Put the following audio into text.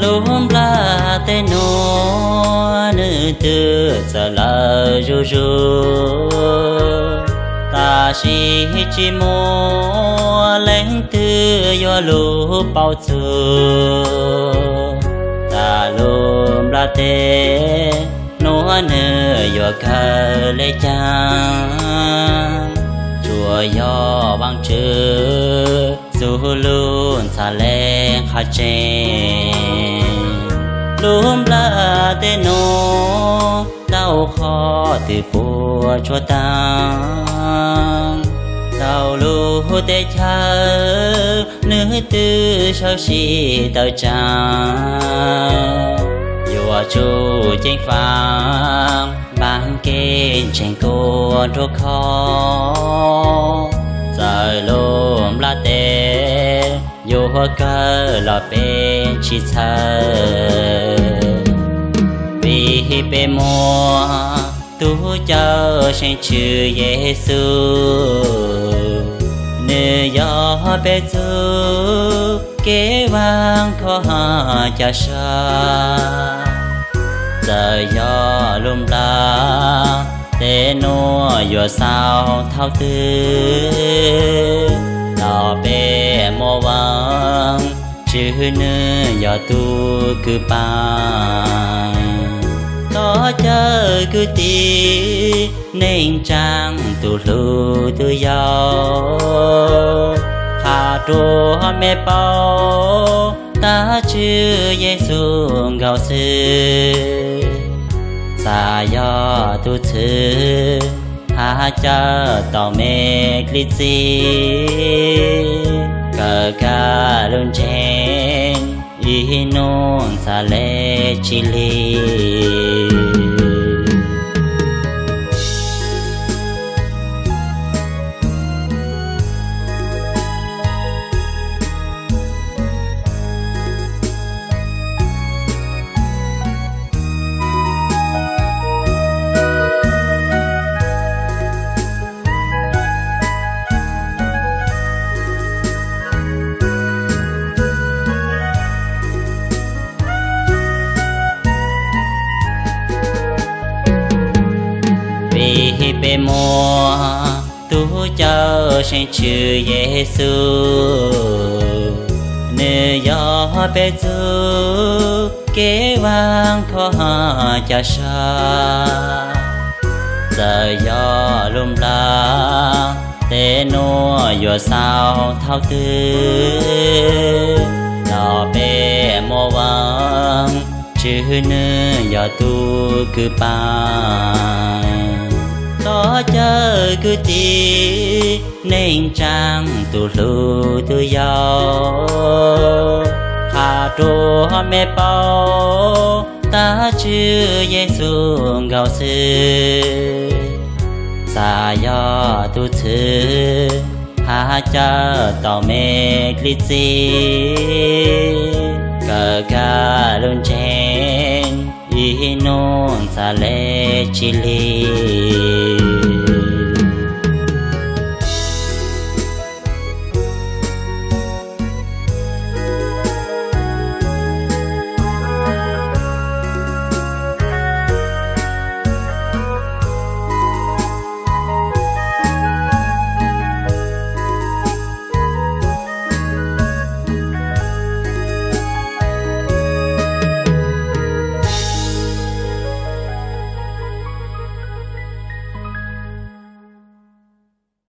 Lub nplaj teb nuav nwg twb txawm lawm zuj zus, tab sis tsis muaj leej twg yuav lug paub txug tas lub nplaj teb nuav nwg yuav kawg le caag. Tsuas yog Vaajtswv txuj lug ntxhais le qha tseg. Lub nplaj teb nuav tau qhov twg puas tsuaj taag, tau lub teb chaws nwg twb sawv tsi tawm tsaam, yuav tsuj ceev faam npaag kev ntseeg kuas nruab khov. Txawm lub nplaj teb yuav kawg los peb tsis txhawj, vim peb muaj tug cawm seej tshwm Yexus, nwg yog peb txuj kev vaam khov ca sab. Txawm yog lub nplaj teb nuav yuav xaus thaum twg, los peb muaj Vaajtswv nwg yog tug kws paab. Thov caw kwv tij neej tsaa tus hlub tus yau, qha rua mej paub tab Tswv Yexus nkaus xwb. Txawm yog tug txwv hab cawm tau mej dlej txim, kawm kag lug ntseeg ib nub ntxhais le tsis lig. Vim peb muaj tug cawm seej tshwm Yexus, nwg yog peb txuj kev vaam khov ca sab. Txawm yog lub nplaj teb nuav yuav xaus thaum twg, los peb muaj Vaajtswv nwg yog tug kws paab. Thov caw kwv tij neej tsaa tus hlub tus yau, qha rua mej paub tab Tswv Yexus nkaus xwb. Txawm yog tug txwv hab cawm tau mej dlej txim, kawm kag lug ntseeg ib nub ntxhais le tsis lig.